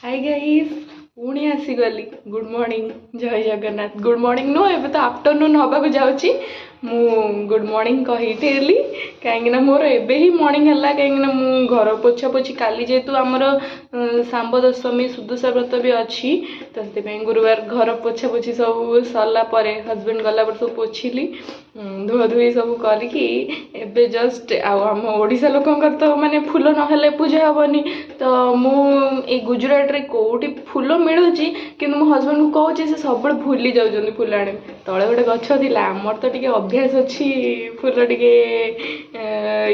High guys, ପୁଣି ଆସିଗଲି। Good morning, ଜୟ Jagannath. Good morning ନୁହଁ, ଏବେ ତ ଆଫ୍ଟରନୁନ୍ ହେବାକୁ ଯାଉଛି। ମୁଁ ଗୁଡ଼୍ ମର୍ଣ୍ଣିଂ କହିଥିଲି କାହିଁକିନା ମୋର ଏବେ ହିଁ ମର୍ଣ୍ଣିଂ ହେଲା, କାହିଁକିନା ମୁଁ ଘର ପୋଛାପୋଛି କାଲି ଯେହେତୁ ଆମର ଶାମ୍ବ ଦଶମୀ, ସୁଦଶା ବ୍ରତ ବି ଅଛି, ତ ସେଥିପାଇଁ ଗୁରୁବାର ଘର ପୋଛାପୋଛି ସବୁ ସରିଲା ପରେ, ହଜବେଣ୍ଡ ଗଲା ପରେ ସବୁ ପୋଛିଲି, ଧୁଆଧୁଇ ସବୁ କରିକି ଏବେ ଜଷ୍ଟ। ଆଉ ଆମ ଓଡ଼ିଶା ଲୋକଙ୍କର ତ ମାନେ ଫୁଲ ନହେଲେ ପୂଜା ହେବନି। ତ ମୁଁ ଏଇ ଗୁଜୁରାଟରେ କେଉଁଠି ଫୁଲ ମିଳୁଛି, କିନ୍ତୁ ମୋ ହଜବେଣ୍ଡକୁ କହୁଛି, ସେ ସବୁବେଳେ ଭୁଲି ଯାଉଛନ୍ତି ଫୁଲ ଆଣିବା। ତଳେ ଗୋଟେ ଗଛ ଥିଲା। ଆମର ତ ଟିକେ ଅଭ୍ୟାସ ଅଛି ଫୁଲ ଟିକେ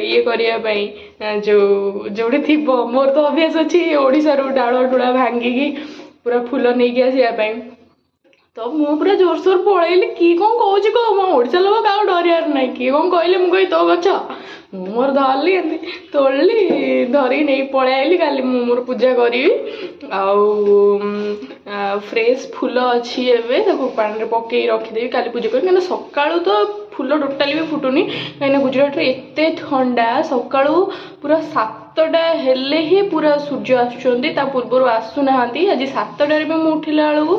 ଇଏ କରିବା ପାଇଁ, ଯୋଉ ଯୋଉଠି ଥିବ। ମୋର ତ ଅଭ୍ୟାସ ଅଛି ଓଡ଼ିଶାରୁ ଡାଳ ଡୁଳା ଭାଙ୍ଗିକି ପୁରା ଫୁଲ ନେଇକି ଆସିବା ପାଇଁ। ତ ମୁଁ ପୁରା ଜୋରସୋର ପଳେଇଲି। କିଏ କ'ଣ କହୁଛି କହ, ମୋ ଓଡ଼ିଶା ଲୋକ କାହାକୁ ଡରିବାର ନାହିଁ। କିଏ କ'ଣ କହିଲେ ମୁଁ କହିବି ତୋ ଗଛ। ମୁଁ ମୋର ଧରିଲି, ଏମିତି ତୋଳିଲି, ଧରିକି ନେଇକି ପଳେଇ ଆଇଲି। କାଲି ମୁଁ ମୋର ପୂଜା କରିବି। ଆଉ ଫ୍ରେଶ୍ ଫୁଲ ଅଛି ଏବେ, ତାକୁ ପାଣିରେ ପକେଇ ରଖିଦେବି, କାଲି ପୂଜା କରିବି। କାହିଁକିନା ସକାଳୁ ତ ଫୁଲ ଟୋଟାଲି ବି ଫୁଟୁନି, କାହିଁକିନା ଗୁଜୁରାଟରେ ଏତେ ଥଣ୍ଡା। ସକାଳୁ ପୁରା 7ଟା ହେଲେ ହିଁ ପୁରା ସୂର୍ଯ୍ୟ ଆସୁଛନ୍ତି, ତା ପୂର୍ବରୁ ଆସୁନାହାନ୍ତି। ଆଜି 7ଟାରେ ବି ମୁଁ ଉଠିଲା ବେଳକୁ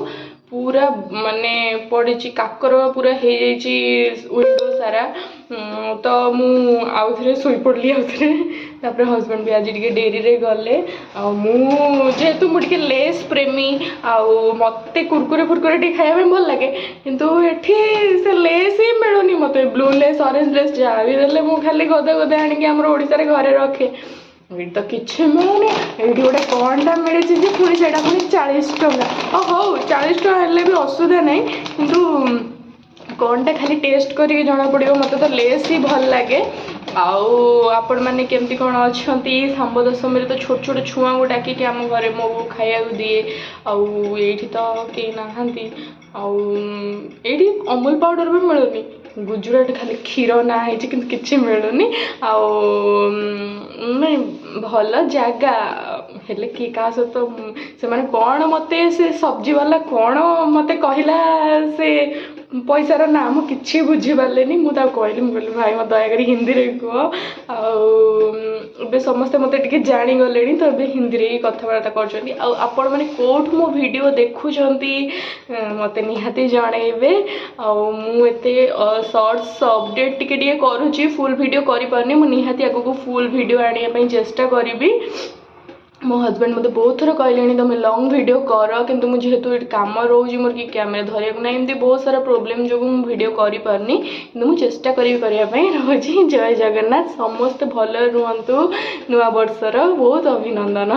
ପୁରା ମାନେ ପଡ଼ିଛି କାକର, ପୁରା ହେଇଯାଇଛି ୱିଣ୍ଡୋ ସାରା। ତ ମୁଁ ଆଉଥରେ ଶୋଇପଡ଼ିଲି ଆଉଥରେ। ତାପରେ ହଜବେଣ୍ଡ ବି ଆଜି ଟିକେ ଡେରିରେ ଗଲେ। ଆଉ ମୁଁ ଯେହେତୁ ମୁଁ ଟିକେ ଲେସ୍ ପ୍ରେମୀ, ଆଉ ମୋତେ କୁରକୁରେ ଫୁରକୁରେ ଟିକେ ଖାଇବା ପାଇଁ ଭଲ ଲାଗେ, କିନ୍ତୁ ଏଠି ସେ ଲେସ୍ ହିଁ ମିଳୁନି ମୋତେ। ବ୍ଲୁ ଲେସ୍, ଅରେଞ୍ଜ ଲେସ୍ ଯାହା ବି ଦେଲେ ମୁଁ ଖାଲି ଗଦା ଗଦା ଆଣିକି ଆମର ଓଡ଼ିଶାରେ ଘରେ ରଖେ। ଏଇଠି ତ କିଛି ମିଳୁନି। ଏଇଠି ଗୋଟେ କ'ଣଟା ମିଳିଛି ଯେ ପୁଣି ସେଇଟା ପୁଣି 40 ଟଙ୍କା। ହଉ, 40 ଟଙ୍କା ହେଲେ ବି ଅସୁବିଧା ନାହିଁ, କିନ୍ତୁ କ'ଣଟା ଖାଲି ଟେଷ୍ଟ କରିକି ଜଣାପଡ଼ିବ। ମୋତେ ତ ଲେସ୍ ହିଁ ଭଲ ଲାଗେ। ଆଉ ଆପଣମାନେ କେମିତି କ'ଣ ଅଛନ୍ତି? ଶାମ୍ବ ଦଶମୀରେ ତ ଛୋଟ ଛୋଟ ଛୁଆଙ୍କୁ ଡାକିକି ଆମ ଘରେ ମୋ ବୋଉ ଖାଇବାକୁ ଦିଏ। ଆଉ ଏଇଠି ତ କେହି ନାହାନ୍ତି। ଆଉ ଏଇଠି ଅମୁଲ ପାଉଡ଼ର ବି ମିଳୁନି। ଗୁଜୁରାଟ ଖାଲି କ୍ଷୀର ନାଁ ହେଇଛି, କିନ୍ତୁ କିଛି ମିଳୁନି। ଆଉ ନାଇଁ, ଭଲ ଜାଗା ହେଲେ କିଏ କାହା ସହିତ ସେମାନେ କ'ଣ ମୋତେ ସେ ସବଜି ବାଲା କ'ଣ ମୋତେ କହିଲା, ସେ ପଇସାର ନାଁ ମୁଁ କିଛି ବୁଝିପାରିଲିନି। ମୁଁ ତାକୁ କହିଲି, ମୁଁ କହିଲି, ଭାଇ ମୋତେ ଦୟାକରି ହିନ୍ଦୀରେ କୁହ। ଆଉ ଏବେ ସମସ୍ତେ ମୋତେ ଟିକେ ଜାଣିଗଲେଣି, ତ ଏବେ ହିନ୍ଦୀରେ ହିଁ କଥାବାର୍ତ୍ତା କରୁଛନ୍ତି। ଆଉ ଆପଣମାନେ କେଉଁଠୁ ମୋ ଭିଡ଼ିଓ ଦେଖୁଛନ୍ତି, ମୋତେ ନିହାତି ଜଣେଇବେ। ଆଉ ମୁଁ ଏତେ ସର୍ଟସ୍ ଅପଡ଼େଟ୍ ଟିକେ ଟିକେ କରୁଛି, ଫୁଲ୍ ଭିଡ଼ିଓ କରିପାରୁନି। ମୁଁ ନିହାତି ଆଗକୁ ଫୁଲ୍ ଭିଡ଼ିଓ ଆଣିବା ପାଇଁ ଚେଷ୍ଟା କରିବି। ମୋ ହଜବେଣ୍ଡ ମୋତେ ବହୁତ ଥର କହିଲେଣି, ତୁମେ ଲଙ୍ଗ୍ ଭିଡ଼ିଓ କର, କିନ୍ତୁ ମୁଁ ଯେହେତୁ ଏଠି କାମ ରହୁଛି ମୋର, କି କ୍ୟାମେରା ଧରିବାକୁ ନାହିଁ, ଏମିତି ବହୁତ ସାରା ପ୍ରୋବ୍ଲେମ୍ ଯୋଗୁଁ ମୁଁ ଭିଡ଼ିଓ କରିପାରୁନି। କିନ୍ତୁ ମୁଁ ଚେଷ୍ଟା କରିବି କରିବା ପାଇଁ। ରହୁଛି, ଜୟ ଜଗନ୍ନାଥ। ସମସ୍ତେ ଭଲରେ ରୁହନ୍ତୁ। ନୂଆ ବର୍ଷର ବହୁତ ଅଭିନନ୍ଦନ।